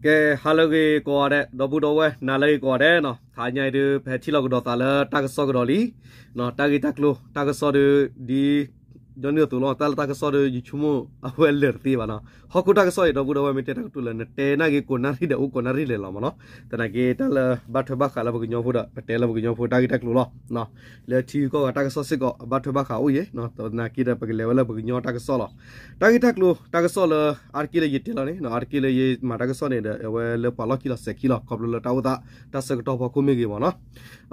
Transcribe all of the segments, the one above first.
ကဲ ဟါလၢအဂ့ၤကိးဂၤဒဲး ဒီပုၢ်ဒီဝဲၢ် နၤလၢအဂ့ၤကိးဂၤဒဲးနီၤ. ဟါညါအံၤဒုး ပဟဲထံၣ်လိာ်ကဒီးသးလၢတၢ်ကစီၣ်ကဒီးလံ. တၢ်ဂ့ၢ်တၢ်ကျိၤ တၢ်ကစီၣ်ဒုး ဒ် ညီနုၢ်အသိးလီၤ. တၢ်လၢတၢ်ကစီၣ်ဒုး ယဆိကမိၣ်အဝဲလၢာ်တသ့ဘၣ်နီၤ. ဟီၣ်ခိၣ်တၢ်ကစီၣ်အံၤ ဒီပုၢ်ဒီဝဲၢ် မ့ၢ်တဲတၢ်ကတိၤလၢ နတဲနၣ်ဂ့ၤကိးနၣ်ရံၣ်ဒီး အိၣ်ကိးနၣ်ရံၣ်လဲၣ်လီၤမးနီၤ. သနာ်က့ တၢ်လၢဘၣ်ထွဲဘၣ်ဃးလၢပှၤကညီဖိဒီး ပတဲလၢပှၤကညီဖိတၢ်ဂ့ၢ်တၢ်ကျိၤလီၤ. လၢထံဂုၤကီၢ်ဂၤတၢ်ကစီၣ်စ့ၢ်ကီး အဘၣ်ထွဲဘၣ်ဃးအိၣ်ယဲၤ, သနာ်က့ဒီး ပကလဲၤဝဲလၢပှၤကညီတၢ်ကစီၣ်လီၤ. တၢ်ဂ့ၢ်တၢ်ကျိၤ တၢ်ကစီၣ်လၢ အါတက့ၢ်လၢယတဲလီၤန့ၣ် အါတက့ၢ်လၢယမၤတၢ်ကစီၣ်န့ၣ်ဒီး အဝဲလၢပှၤလီၢ်ခံလီၤစဲၤခံလီၤ. ခီဖျိလၢတၢ်အိၣ်သး တၢ်ဆၢကတီၢ်ဖီခိၣ်မ့ၢ်ဂ့ၤမးနီၤ.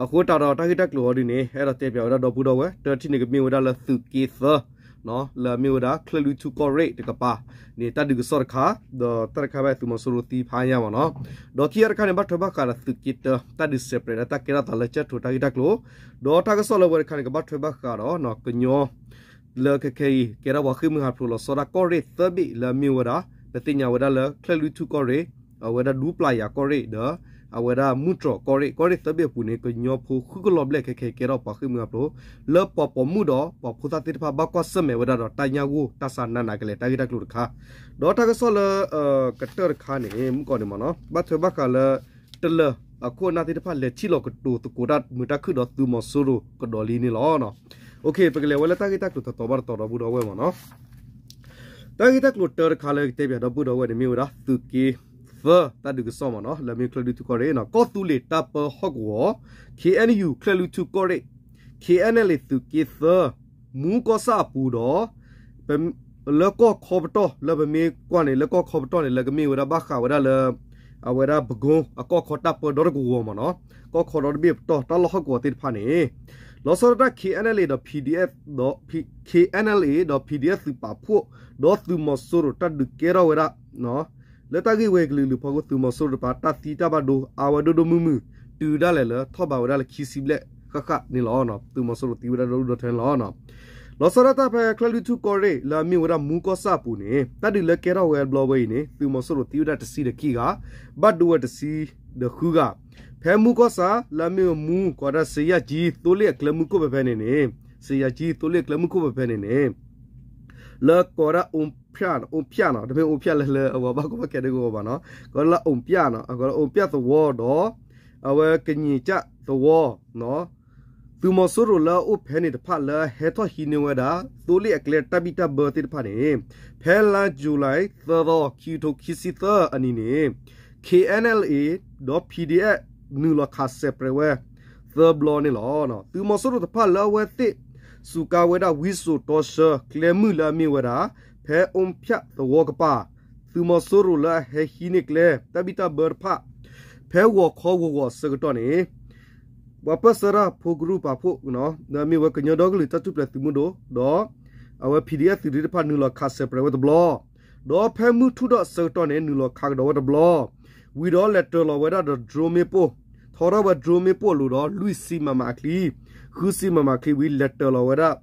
အဃိသတးဒီး တၢ်ဂ့ၢ်တၢ်ကျိၤအီၤဒ်န့ၣ် အဲၣ်ဒိးတဲပၠးဝဲဒၣ်ဒီပုၢ်ဒီဝဲၢ် တထံၣ်န့ၣ် ကမ့ၢ်ဝဲဒၣ်လၢသုးက့သၢ လၢအမ့ၢ်ဝဲဒၣ် ချၢၣ်လွံၢ်ထူၣ်ကီၢ်ရ့ၣ်တကပၤန့ၣ် တၢ်ဒုးကစီၣ်တခါ, ဒီးတၢ်တခါဖဲသုးမီၤစိရိၤသံဖးညါမးနီၤ. ဒီးခံခါတခါန့ၣ် ဘၣ်ထွဲဘၣ်ဃးဒီးသုးက့တၢ တၢ်ဒုးစဲးပြဲးလၢတၢ်ကဲထီၣ်သးလၢ ကၠဲၣ်ထိးတၢ်ဂ့ၢ်တၢ်ကျိၤ, ဒီးတၢ်ကစီၣ်လၢဝဲတခါန့ၣ် ကဘၣ်ထွဲဘၣ်ဃးဒီး ကညီ လၢခဲခဲအံၤ ကဲထီၣ်ပှၤဃ့ၢ်မှံဟးဖျိးလီၤဆီဒၣ်ကီၢ်ရ့ၣ်သၢဘ့ၣ်လၢအမ့ၢ်ဝဲဒၣ် ပသ့ၣ်ညါဝဲဒၣ်လၢချၢၣ်လွံၢ်ထူၣ်ကီၢ်ရ့ၣ်, အဝဲဒၣ်ဒူပျၢ်ယၤကီၢ်ရ့ၣ်ဒီး အဝဲဒၣ်မုၢ်တြီၤကီၢ်ရ့ၣ်, ကီၢ်ရ့ၣ်သၢဘ့ၣ်အပူၤန့ၣ် ကညီဖိဃုကလီၤဘျဲၣ်ခဲခဲအံၤ ကဲထီၣ်ပှၤဃ့ၢ်မှံဟးဖျိး လၢပှၤပိာ်မုၣ်ဒီးပှၤဖိသၣ်သ့ၣ်တဖၣ်ဘၣ်ကွၢ်ဆၢၣ်မဲာ်ဝဲဒၣ်ဒီးတၢ်ညၣ်ဂိၢ်တၢ်စၢ်နးနးကလဲာ် တၢ်ဂ့ၢ်တၢ်ကျိၤတခါ, ဒီးတၢ်ကစီၣ်လၢ ကတၢၢ်တခါန့ၣ် မုၢ်ကီၢ်န့ၣ်မးနီၤ ဘၣ်ထွဲဘၣ်ဃးလၢ တလၢၤအခိၣ်အနၢ်သ့ၣ်တဖၣ် လဲၤထံၣ်လီၤကတိၤသကိးတၢ်မုာ်တၢ်ခုၣ်ဒီးသုးမီၤစိရိၤကဒီးလံန့ၣ်လီၤ. ပကလဲၤဝဲလၢတၢ်ဂ့ၢ်တၢ်ကျိၤတတီၤဘၣ်တတီၤဒီပုၢ်ဒီဝဲၢ်မးနီၤ. တၢ်ဂ့ၢ်တၢ်ကျိၤတၢတခါလၢကတဲပၠးဒီပုၢ်ဒီဝဲၢ်န့ၣ် မ့ၢ်ဝဲဒၣ်သုးက့သၢ တၢ်ဒုးကစီၣ်မးနီၤ လၢအမ့ၢ်ချၢၣ်လွံၢ်ထူၣ်ကီၢ်ရ့ၣ်နီၤ ကီၢ်သူလ့ၤတၢ်ပၢဟီၣ်ကဝီၤ ခ့ၣ်အဲၣ်ယူၣ် ချၢၣ်လွံၢ်ထူၣ်ကီၢ်ရ့ၣ် ခ့ၣ်အဲၣ်လ့ၣ် သုးက့သၢ မူကီၢ်ဆၣ်အပူၤဒီး လၢကီၢ်ခီပတီၢ် လၢပမ့ၢ်ကွၢ်န့ၣ် လၢကီၢ်ခီပတီၢ်န့ၣ် လၢကမ့ၢ်ဝဲဒၣ်ဘၣ်ဃးဝဲဒၣ်လၢ အဝဲဒၣ်ပကိ အကီၢ်ခီတၢ်ပၢဒီတကဝီၤမးနီၤ ကီၢ်ခီဒီတဘ့ၣ်ပတီၢ် တၢ်လီၢ်ဟီၣ်ကဝီၤသ့ၣ်တဖၣ်န့ၣ် လီၤဆီဒၣ်တၢ် ခ့ၣ်အဲၣ်လ့ၣ် ဒီး ခ့ၣ်အဲၣ်လ့ၣ် ဒီး ပီၣ်ဒီအ့ၣ် သုးပာ်ဖှိၣ် ဒီးသုးမီၤစိရိၤတၢ်ဒုးကဲထီၣ်ဝဲဒၣ် လၢတၢ်ဂ့ၢ်ဝဲကလုာ်ကလုာ်ဖီခိၣ် သုးမီၤစိရိၤတကပၤ တၢ်သံတၢ်ဘၣ်ဒိ အါဝဲဒိၣ်ဒိၣ်မုၢ်မုၢ် တုၤဒၣ်လဲာ်လၢထီၣ်ဘးဝဲဒၣ်လၢခံဆံဘျဲၣ်ဃၣ်ဃၣ်န့ၣ်လီၤ. သုးမီၤစိရိၤသံဝဲဒၣ်ဒီဒူၣ်ဒီထၢန့ၣ်လီၤ. လီၤဆီဒၣ်တၢ်ဖဲချၢၣ်လွံၢ်ထူၣ်ကီၢ်ရ့ၣ် လၢအမ့ၢ်ဝဲဒၣ်မူကီၢ်ဆၣ်အပူၤန့ၣ် တၢ်ဒုးလၢကဲထီၣ်ဝဲတဘျီဝဲအံၤန့ၣ် သုးမီၤစိရိၤသံဝဲဒၣ်တဆံဒီးခံဂၤ, ဘၣ်ဒိဝဲတဆံဒီးဃုဂၤ, ဖဲမူကီၢ်ဆၣ် လၢအမ့ၢ်ဝဲမူကိးဒၣ် စံယၣ်ကၠံ သိလ့ၣ်အကျဲမုၢ်ခိၣ်ဖဲဖဲန့ၣ်န့ၣ်, စံယၣ်ကၠံ သိလ့ၣ်အကျဲမုၢ်ခိၣ်ဖဲဖဲန့ၣ်န့ၣ် လၢကိးဝဲဒၣ် အိၣ်ဖၠၣ်နီၤ တမ့ၢ်အိၣ်ဖၠၣ်လၢလၢအဝဲဘၣ်ကီဘၣ်ခဲဒ်ကဝီၤဘၣ်နီၤ, ကိးလၢအိၣ်ဖၠၣ်နီၤ အကိးလၢအိၣ်ဖၠၣ်သဝီဒီး အဝဲကညံၣ်ကၠၣ်သဝီ သုးမီၤစိရိၤလၢအအိၣ်ဖဲန့ၣ်တဖၣ်လၢအဟဲထီၣ်ဟံးန့ၢ်ဝဲဒၣ် သိလ့ၣ်အကျဲတၢ်ဘံၣ်တၢ်ဘၢသ့ၣ်တဖၣ်န့ၣ် ဖဲလါယူၤလံ သၢသီ ခံကထိခံဆံသၢအနံၤန့ၣ် ခ့ၣ်အဲၣ်လ့ၣ် ဒီး ပီၣ်ဒီအ့ၣ် နုာ်လီၤခးစဲးပြဲးဝဲ သၢဘျီန့ၣ်လီၤ. သုးမီၤစိရိၤတဖၣ်လၢအဝဲသ့ၣ် စူးကါဝဲဒၣ်ဝံစိာ်တီဆှၢ ကျဲမုၢ်လၢအမ့ၢ်ဝဲဒၣ် ဖဲအိၣ်ဖၠၣ်သဝီကပၤ သုးမီၤစိရိၤလၢအဟဲဟံးန့ၢ်ကျဲ တၢ်ဘံၣ်တၢ်ဘၢတဖၣ် ဖဲဂီၤခီဂီၤဂီၤအဆၢကတီၢ်န့ၣ် ပှၤပၢၢ်ဆၢတၢ်ဖိကရူၢ်ပာ်ဖှိၣ် လၢအမ့ၢ်ဝဲကညီဒီကလုာ်တၢ်ထူၣ်ဖျဲးသုးမုၢ်ဒိၣ် ဒီး အဝဲ ပီၣ်ဒီအ့ၣ် သုးရ့ၣ်တဖၣ် နုာ်လီၤခးစဲးပြဲးဝဲတဘျီ, ဒီးဖဲမုၢ်ထူၣ်ထီၣ်အဆၢကတီၢ်န့ၣ် နုာ်လီၤခးကဒီးဝဲတဘျီ, ဝံၤဒီးလဲၤတၢၤလီၤဝဲဒၣ်ဒီး drone မ့ၣ်ပိၢ်, ထီထီၣ်ဝဲ drone မ့ၣ်ပိၢ်အလိၤဒီး လွံၢ်ဆံ MM ချံ ဃုဆံ MM ချံဝံၤ လဲၤတၢၤလီၤဝဲဒၣ်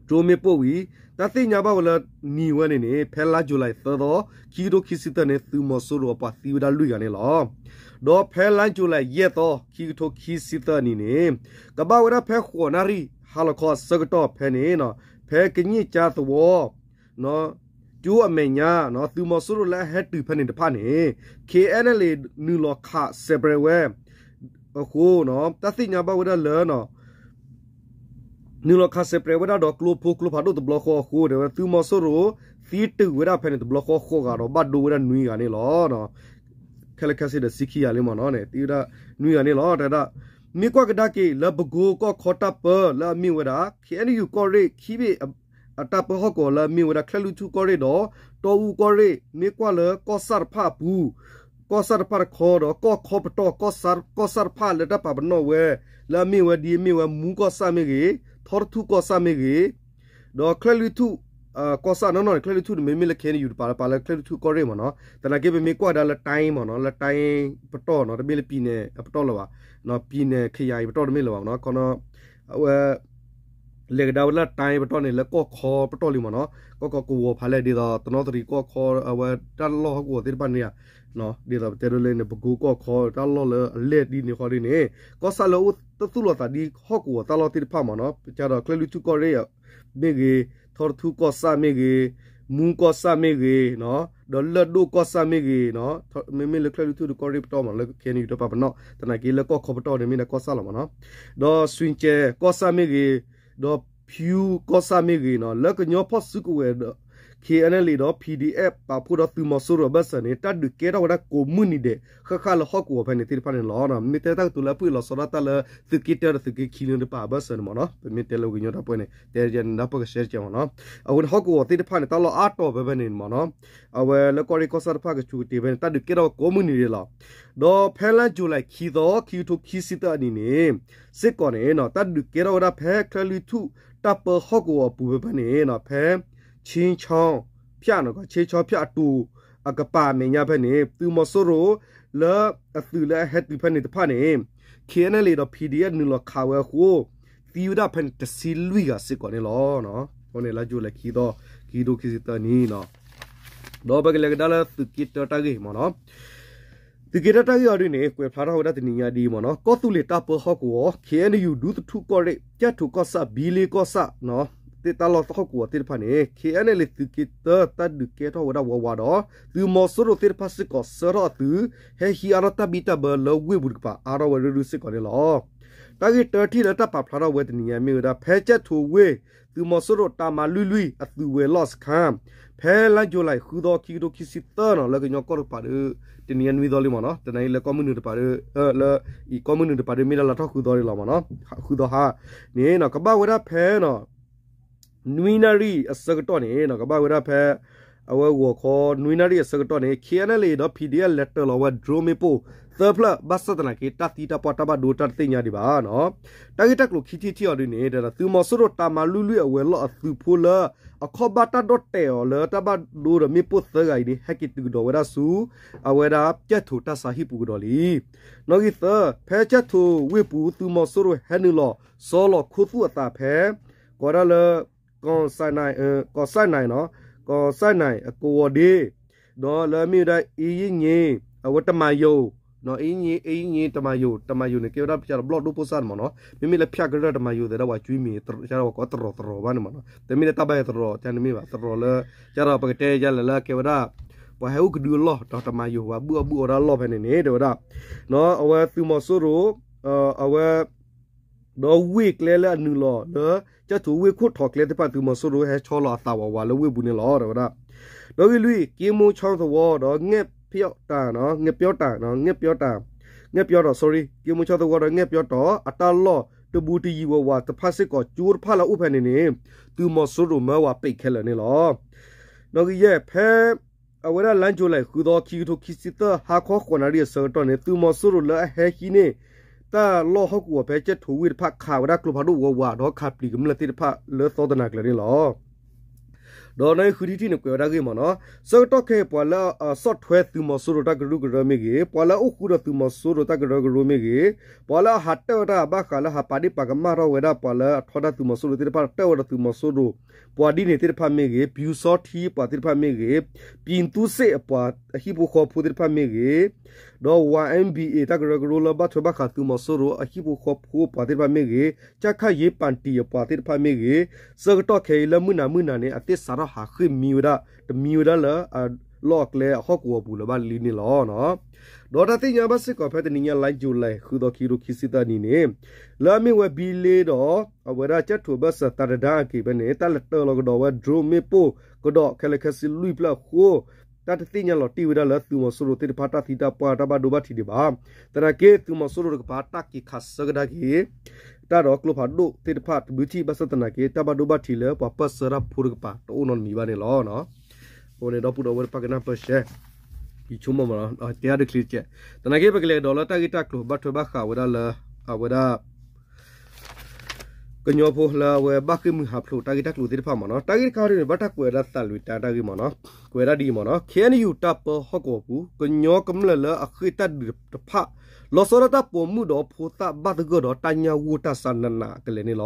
drone မ့ၣ်ပိၢ်ဝံၤ တၢ်သ့ၣ်ညါဘၣ်ဝဲလၢနံၤဝဲန့ၣ်န့ၣ် ဖဲလါယူၤလံ သၢသီ ခံကထိခံဆံသၢန့ၣ် သုးမီၤစိရိၤအပှၤသံဝဲဒၣ်လွံၢ်ဂၤန့ၣ်လီၤ. ဒီးဖဲလါယူၤလံ ယဲၢ်သီ ခံကထိခံဆံသၢနံၤန့ၣ် ကဘၣ်ဝဲဒၣ်ဖဲဃိးနၣ်ရံၣ် ဟါလီၤခီအဆၢကတီၢ်ဖဲန့ၣ် ဖဲကည့ၣ်ကၠၢသဝီ ကၠိအမဲာ်ညါ သုးမီၤစိရိၤလၢအဟဲတုၤဖဲန့ၣ်တဖၣ်န့ၣ် ခ့ၣ်အဲၣ်လ့ၣ် နုာ်လီၤခးစဲးပြဲးဝဲ အဃိ တၢ်သ့ၣ်ညါဘၣ်ဝဲဒၣ်လၢ နုာ်လီၤခးစဲးပြဲးဝဲဒၣ်ဒီးကျိဖိကျိဖးဒိၣ်တဘျီဃီအဃိ တဲဝဲသုးမီၤစိရိၤ သံတုၤဝဲဒၣ်ဖဲန့ၣ်တဘျီဃီဃိးဂၤဒီးဘၣ်ဒိဝဲဒၣ်နွံဂၤန့ၣ်လီၤ. ခဲလၢာ်ခဲဆ့ဒီးဆံခံဂၤလံမ့ၢ်နီၤန့ၣ် သံဝဲဒၣ်နွံဂၤန့ၣ်လီၤ. တဲဒၣ် မ့ၢ်ကွၢ်ကဒါက့ၤလၢပကိကီၢ်ခီတၢ်ပၢလၢအမ့ၢ်ဝဲဒၣ် ခ့ၣ်အဲၣ်ယူၣ်ကီၢ်ရ့ၣ်ခံဘ့ၣ် အတၢ်ပၢဟီၣ်ကဝီၤလၢအမ့ၢ်ဝဲဒၣ် ချၢၣ်လွံၢ်ထူၣ်ကီၢ်ရ့ၣ်ဒီး တီအူကီၢ်ရ့ၣ် မ့ၢ်ကွၢ်လၢကီၢ်ဆၣ်တဖၣ်အပူၤ ကီၢ်ဆၣ်တဖၣ်တခီဒီး ကီၢ်ခီပတီၢ် ကီၢ်ဆၣ်တဖၣ်လၢတၢ်ပာ်ပနီၣ်ဝဲ လၢအမ့ၢ်ဝဲဒ်အမ့ၢ်ဝဲမူကီၢ်ဆၣ်မ့ၢ်ဂ့ၤ, ထီတထူၣ်ကီၢ်ဆၣ်မ့ၢ်ဂ့ၤ, ဒီးချၢၣ်လွံၢ်ထူၣ် ကီၢ်ဆၣ်နီၢ်နီၢ်န့ၣ် ချၢၣ်လွံၢ်ထူၣ်န့ၣ် မ့မ့ၢ်လၢ ခ့ၣ်အဲၣ်ယူၣ် တပာ်လၢ ပာ်လၢချၢၣ်လွံၢ်ထူၣ်ကီၢ်ရ့ၣ်မ့ၢ်နီၤ. သနာ်က့ ပမ့ၢ်ကွၢ်ကဒါလၢ တိုင်း မ့ၢ်နီၤ လၢ တိုင်း ပတီၢ်နီၤ တမ့ၢ်လၢ ပြည်နယ် အပတီၢ်လၢၤဘၣ်, ပြည်နယ် ခရိုင် ပတီၢ်တမ့ၢ်လၢၤဘၣ်မ့ၢ်နီၤ. ခီနီၤ အဝဲ လဲၤကဒါဝဲလၢ တိုင်း ပတီၢ်န့ၣ် လၢကီၢ်ခီပတီၢ်လံမ့ၢ်နီၤ. ကီၢ်ခီကဝီၤဖးလဲၢ် ဒ်သိး တနီသရံၣ်ကီၢ်ခီ အဝဲတၢ်လီၢ်ဟီၣ်ကဝီၤသ့ၣ်တဖၣ်န့ၣ်ဧါ, ဒ်သိးပတဲဒိလၢန့ၣ် ပကိကီၢ်ခီ တၢ်လီၢ်လၢအလဲၢ်ဒ်န့ၣ်ဃီဒ်န့ၣ် ကီၢ်ဆၣ်လၢအအိၣ်တသူၣ်လီၤသးဒ်ဟီၣ်ကဝီၤတၢ်လီၢ်သ့ၣ်တဖၣ်မ့ၢ်နီၤ. ပကဒီးချၢၣ်လွံၢ်ထူၣ်ကီၢ်ရ့ၣ်မ့ၢ်ဂ့ၤ, ထီတထူၣ်ကီၢ်ဆၣ်မ့ၢ်ဂ့ၤ, မူကီၢ်ဆၣ်မ့ၢ်ဂ့ၤ, ဒီးလၢၢ်ဒိၣ်ကီၢ်ဆၣ်မ့ၢ်ဂ့ၤ, မ့မ့ၢ်လၢချၢၣ်လွံၢ်ထူၣ်ဒီးကီၢ်ရ့ၣ်ပတီၢ်မး လၢ KNU တပၤပနီၣ် သနာ်က့လၢကီၢ်ခီပတီၢ်န့ၣ်မ့ၢ်ဒၣ်ကီၢ်ဆၣ်လီၤမးနီၤ, ဒီးစွ့ၣ်ကၠဲၣ်ကီၢ်ဆၣ်မ့ၢ်ဂ့ၤ, ဒီးဖၠူကီၢ်ဆၣ်မ့ၢ်ဂ့ၤနီၤ လၢကညီဖီၣ်စုကဝဲၤဒီး KNLA ဒီး PDF ပာ်ဖှိၣ်ဒီးသုးမီၤစိရိၤအဘၢၣ်စၢၤန့ၣ် တၢ်ဒုးကဲထီၣ်ဝဲဒၣ်ကိးမုၢ်နံၤဒဲး ဃၣ်ဃၣ်လၢဟီၣ်ကဝီၤဖဲန့ၣ်သ့ၣ်တဖၣ်န့ၣ်လီၤ. မ့ၢ်တဲတၢ်ကတိၤလၢအပှ့ၤလီၤဆီဒၣ်တၢ်လၢသုးက့တၢဒီးသုးက့ခံလၢတပၤအဘၢၣ်စၢၤန့ၣ်မးနီၤ, ပမ့ၢ်တဲလၢပှၤကညီတၢ်ပှဲၤန့ၣ် တဲယဲန့ၣ် ဒီးပကရှဲတကဲမးနီၤ, အဃိန့ၣ်ဟီၣ်ကဝီၤသ့ၣ်တဖၣ်န့ၣ် တၢ်လီၢ်အါတီၤဖဲဖဲန့ၣ်မးနီၤ, အဝဲလၢကီၢ်ရ့ၣ်ကီၢ်ဆၣ်တဖၣ်ကဆူးကတ့ၤဖဲန့ၣ် တၢ်ဒုးကဲထီၣ်ဝဲကိးမုၢ်နံၤဒဲးလီၤ. ဒီးဖဲလါယူၤလံခံသီ ခံကထိခံဆံသၢအနံၤန့ၣ် စ့ၢ်ကီးန့ၣ် တၢ်ဒုးကဲထီၣ်ဝဲဒၣ်ဖဲချၢၣ်လွံၢ်ထူၣ်တၢ်ပၢဟီၣ်ကဝီၤအပူၤဖဲဖဲန့ၣ် ဖဲ ခၠ့ၣ်ဆီဖၠၣ်နီၤ, ခၠ့ၣ်ဆီဖၠၣ်အတိၤအကပၤအမဲာ်ညါဖဲန့ၣ် သုးမီၤစိရိၤ လၢအသုးလၢအဟဲတုၤဖဲန့ၣ်တဖၣ်န့ၣ် KNLA ဒီး PDF နုာ်လီၤခးဝဲအဃိ သံဝဲဒၣ်ဖဲန့ၣ်တဆံလွံၢ်ဂၤစ့ၢ်ကီးန့ၣ်လီၤ. အဃိန့ၣ်လါယူၤလံခံသီ ခံကထိခံဆံသၢနံၤနီၤ, ဒီးပကလဲၤကဒါလၢသုးက့တၢတၢ်ဂ့ၢ်မးနီၤ, သုးက့တၢတၢ်ဂ့ၢ်အီၤဒ်န့ၣ် ကွဲးဖျါထီၣ်ဝဲဒၣ်တနံၤညါဒ်အံၤမးနီၤ, ကီၢ်သူလ့ၤတၢ်ပၢဟီၣ်ကဝီၤ KNU ဒူသထူၣ်ကီၢ်ရ့ၣ် ကၠဲၣ်ထိးကီၢ်ဆၣ် ဘံလ့ကီၢ်ဆၣ် သ့ၣ်တၢ်လီၢ်ဟီၣ်ကဝီၤသ့ၣ်တဖၣ်န့ၣ် KNLA သုးက့တၢတၢ်ဒုးကဲထီၣ်ဝဲဒၣ်ဝးဝးဒီး သုးမီၤစိရိၤသ့ၣ်တဖၣ်စ့ၢ်ကီးဆှၢထီၣ်အသုး ဟဲဟံးအါထီၣ်တၢ်ဘံၣ်တၢ်ဘၢလၢဝ့ၢ်ပူၤတကပၤ အါထီၣ်ဝဲရုၢ်ရုၢ်စ့ၢ်ကီးန့ၣ်လီၤ. တၢ်ဂ့ၢ်တၢထံၣ်လၢတၢ်ပာ်ဖျါထီၣ်ဝဲတနံၤညါမ့ၢ်ဝဲဒၣ် ဖဲကၠဲၣ်ထိးဝ့ၢ် သုးမီၤစိရိၤတၢ်မၤလွံၢ်လွံၢ်အသုးဝဲၤလီၢ်စခါ ဖဲလါယူၤလံဃုသီ ခံကထိခံဆံသၢနီၤ လၢကညီကီၢ်တကပၤဒီး တနံၤညါနွံသီလံမးနီၤ, တနံၤညါလၢကီၢ်မုၢ်နုာ်တကပၤဒီး လၢအံၤကီၢ်မုၢ်နုာ်တကပၤဒီး မ့ၢ်ဒၣ်လါထီၣ်ဃုသီန့ၣ်လီၤမးနီၤ, ဃုသီဟါန့ၣ် ကဘၣ်ဝဲဒၣ်ဖဲ နွံနၣ်ရံၣ်အဆၢကတီၢ်န့ၣ် ကဘၣ်ဝဲဒၣ်ဖဲ အဝဲဂီၤခီ နွံနၣ်ရံၣ်အဆၢကတီၢ်န့ၣ် KNLA ဒီး PDF လဲၤတၢၤလီၤဝဲ drone မ့ၣ်ပိၢ်သၢဖျၢၣ် ဘၣ်ဆၣ်သနာ်က့ တၢ်သံတၢ်ပှၢ်တၢ်ဘၣ်ဒိတၢ်တသ့ၣ်ညါဒံးဘၣ်နီၤ. တၢ်ဂ့ၢ်တၢ်ကျိၤခံထံၣ်ထံၣ်အီၤဒ်န့ၣ် သုးမီၤစိရိၤတၢ်မၤလွံၢ်လွံၢ်အဝဲၤလီၢ်အသုးဖိလၢ အခီၣ်ဘၣ်တၢ်ဒိၣ်တဲာ်အီၤလၢတၢ်ဘၣ်ဒိဒီးမ့ၣ်ပိၢ်သၢဂၤအံၤန့ၣ် ဟဲက့ၤတုၤကဒီးဝဲဒၣ်ဆူ အဝဲဒၣ်ကၠဲၣ်ထိးတၢ်ဆါဟံၣ်ပူၤကဒီးလံ. နီၣ်ဂံၢ်သၢ ဖဲကၠဲၣ်ထိးဝ့ၢ်ပူၤ သုးမီၤစိရိၤဟဲနုာ်လီၤ စီလီၤခိၣ်သူၣ်အသးဖဲ ကိးဒၣ်လၢ ကီၢ်စဲၣ်နံၤ ကီၢ်စဲၣ်နံၤ ကီၢ်စဲၣ်နံၤအကဝီၤဒ့ ဒီးလၢအမ့ၢ်ဝဲဒၣ် အ့ယ့ၣ်ည့ အဝဲတမၤယိၤ အ့ယ့ၣ်ည့ အ့ယ့ၣ်ည့ တမၤယိၤ တမၤယိၤန့ၣ် ကဲဝဲဒၣ်ပစၢ်ဒီးဘျီၣ်ဒိၣ်ဖိသၣ်န့ၣ်မးနီၤ, မ့မ့ၢ်လၢဖၠၣ်ကရၢၢ်တမၤယိၤသဲဒၣ်ပှၤကွံမံၤ ကဲဒၣ်ပှၤကိးတရီၤတရီၤဘၣ်န့ၣ်မးနီၤ, တမ့ၢ်လၢတၢ်ဘၣ်ယဲတရီၤ ကန့ၣ်မ့ၢ်ဘၣ် တရီၤလၢ ကဒီးပကတဲယဲလၢလၢကဲဝဲဒၣ် ပှၤဟဲအိၣ်ကဒုအလီၢ် ဒီးတမၤယိၤ ပှၤဘုၣ်အီၣ်ဘုၣ်အီဒၣ်အလီၢ်ဖဲန့ၣ်န့ၣ် တဲဝဲဒၣ် အဝဲသုးမီၤစိရိၤ အဝဲ ဒီးဝ့ၢ်ကျဲလၢအနုာ်လီၤလၢ ကၠဲၣ်ထိးဝ့ၢ်ခိၣ်ထီၣ်ကျဲသ့ၣ်တဖၣ် သုးမီၤစိရိၤဟဲဆီလီၤအသးဝးဝးလၢဝ့ၢ်ပူၤန့ၣ်လီၤ တဲဝဲဒၣ်. နီၣ်ဂံၢ်လွံၢ် က့မိၢ်ဆီသဝီဒီး ငဲၣ်ပျီတၢ် ငဲၣ်ပျီတၢ် ငဲၣ်ပျီတၢ် ငဲၣ်ပျီတီၤ sorry က့မိၢ်ဆီသဝီဒီးငဲၣ်ပျီတီၤ အတၢ်လီၢ်တဘူးတယံၤဝးဝးတဖၣ်စ့ၢ်ကီး ကၠိတဖၣ်လၢအအိၣ်ဖဲန့ၣ်န့ၣ် သုးမီၤစိရိၤမၢဝဲပိတ်ခဲလၢာ်န့ၣ်လီၤ. နီၣ်ဂံၢ်ယဲၢ် ဖဲ အဝဲဒၣ်လါယူၤလံ ဃုသီ ခံကထိခံဆံသၢ ဟါခီဃိးနၣ်ရံၣ်အဆၢကတီၢ်န့ၣ် သုးမီၤစိရိၤလၢအဟဲဟံးန့ၢ် တၢ်လီၢ်ဟီၣ်ကဝီၤဖဲကၠဲၣ်ထိးဝ့ၢ်တဖၣ် ခးဝဲဒၣ်ကျိဖးဒိၣ်ဝးဝး ဒီးခးပျံၤကမျၢၢ်သ့ၣ်တဖၣ်လၢသီတနၤကျၢၤန့ၣ်လီၤ. ဒီးနီၣ်ဂံၢ်ဃုထံၣ်ထံၣ်န့ၣ် ကွဲးဝဲဒၣ်ဂ့ၢ်မးနီၤ, ဆၢကတီၢ်ခဲအံၤ ပှၤလၢအဆီၣ်ထွဲသုးမီၤစိရိၤတၢ်ကရူၢ်ကရၢမ့ၢ်ဂ့ၤ, ပှၤလၢအအိၣ်ဃူဒီးသုးမီၤစိရိၤတၢ်ကရၢကရိမ့ၢ်ဂ့ၤ, ပှၤလၢအဟးတၢၣ်ဝဲတၢ်ဘၣ်ဃးလၢဟးပာ်ဒ့ၣ်ပာ်ကမၣ်ထီၣ်ဝဲဒၣ်ပှၤလၢအထီဒါသုးမီၤစိရိၤသ့ၣ်တဖၣ် တၢၣ်ဝဲဒီးသုးမီၤစိရိၤ ပှၤဒ်န့ၣ်သ့ၣ်တဖၣ်မ့ၢ်ဂ့ၤ, ပျူစောထီးပှၤသ့ၣ်တဖၣ်မ့ၢ်ဂ့ၤ, ပြည်သူ့စစ်အပှၤအဟံၣ်ဖိဃီဖိသ့ၣ်တဖၣ်မ့ၢ်ဂ့ၤ, ဒီး ဝါအ့ၣ်ဘံၣ်အ့ၣ် တၢ်ကရၢကရိလၢဘၣ်ထွဲဘၣ်ဃးသုးမီၤစိရိၤအဟံၣ်ဖိဃီဖိပှၤသ့ၣ်တဖၣ်မ့ၢ်ဂ့ၤ, ကၠၣ်ခၣ်ယ့ပၣ်တံၣ်အပှၤသ့ၣ်တဖၣ်မ့ၢ်ဂ့ၤ, ဆၢကတီၢ်ခဲအံၤလၢမုၢ်နၤမုၢ်နၤန့ၣ် အသ့ၣ်စးထီၣ်ဟးဃ့ၢ်မံဝဲဒၣ် တမံဝဲဒၣ်လၢအလီၢ်အကျဲအဟီၣ်ကဝီၤပူၤလၢၤဘၣ်လံန့ၣ်လီၤ. ဒီးတၢ်သ့ၣ်ညါဘၣ်စ့ၢ်ကီးဖဲတနံၤညါ လါယူၤလံ ဃုသီ ခံကထိခံဆံသၢနံၤန့ၣ် လၢအမ့ၢ်ဝဲဘံလ့ဒီး အဝဲဒၣ်ကၠဲၣ်ထိးဘၢၣ်စၢၤသးတဒါအက့ၤဖဲန့ၣ် တၢ်လဲၤတၢၢ်လီၤကဒီးဝဲ drone မ့ၣ်ပိၢ်ကဒီးခဲလၢာ်ခဲဆ့လွံၢ်ဖျၢၣ်အဃိ တၢ်တသ့ၣ်ညါလီၤတံၢ်ဝဲဒၣ်လၢသုးမီၤစိရိၤသ့ၣ်တဖၣ်တၢ်သံတၢ်ပှၢ်တၢ်ဘၣ်ဒိဘၣ်ထံးဒံးဘၣ်. သနာ်က့သုးမီၤစိရိၤတကပၤတၢ်က့ၤခးဆၢကဒါက့ၤ တၢ်ဒီးကျိဖးဒိၣ်သ့ၣ်တဖၣ်တဘျုးထံၣ် ဘၣ်ဆၣ်သနာ်က့ တၢ်ဘၣ်ဒိဘၣ်ထံးလၢပှၤပၢၢ်ဆၢတၢ်ဖိတကပၤတအိၣ်နီတမံၤဘၣ်န့ၣ်လီၤ. အဃိန့ၣ် ဒီပုၢ်ဒီဝဲၢ်တဖၣ်ကနၢ်ပၢၢ်ဆှၢ ယဆိကမိၣ်မးလီၤ တဲအါတချ့တကဲး သနာ်က့ပကလဲၤကဒီးလၢတၢ်ဂ့ၢ်တၢ်ကျိၤဘၣ်ထွဲဘၣ်ဃးဝဲဒၣ်လၢ အဝဲဒၣ် ကညီဖိလၢအဝဲဘၣ်ဃ့ၢ်မှံဟးဖျိးတၢ်ဂ့ၢ်တၢ်ကျိၤသ့ၣ်တဖၣ်မးနီၤ တၢ်ဂ့ၢ်တခါန့ၣ် ဘၣ်တၢ်ကွဲးဝဲဒၣ်သးလွံၢ်တၢ်တၢ်ဂ့ၢ်မးနီၤ ကွဲးဒၣ်ဒ်အံၤမးနီၤ KNU တၢ်ပၢဟီၣ်ကဝီၤပူၤ ကညီကမျၢၢ်လၢအဃ့ၢ်တၢ်ဒုးတဖၣ် လီၤဆီဒၣ်တၢ်ပိာ်မုၣ်ဒီးဖိသၣ်ဘၣ်သဂၢၢ်ဒီးတၢ်ညၣ်ဂိၢ်တၢ်ဆါနးနးကလဲာ်န့ၣ်လီၤ.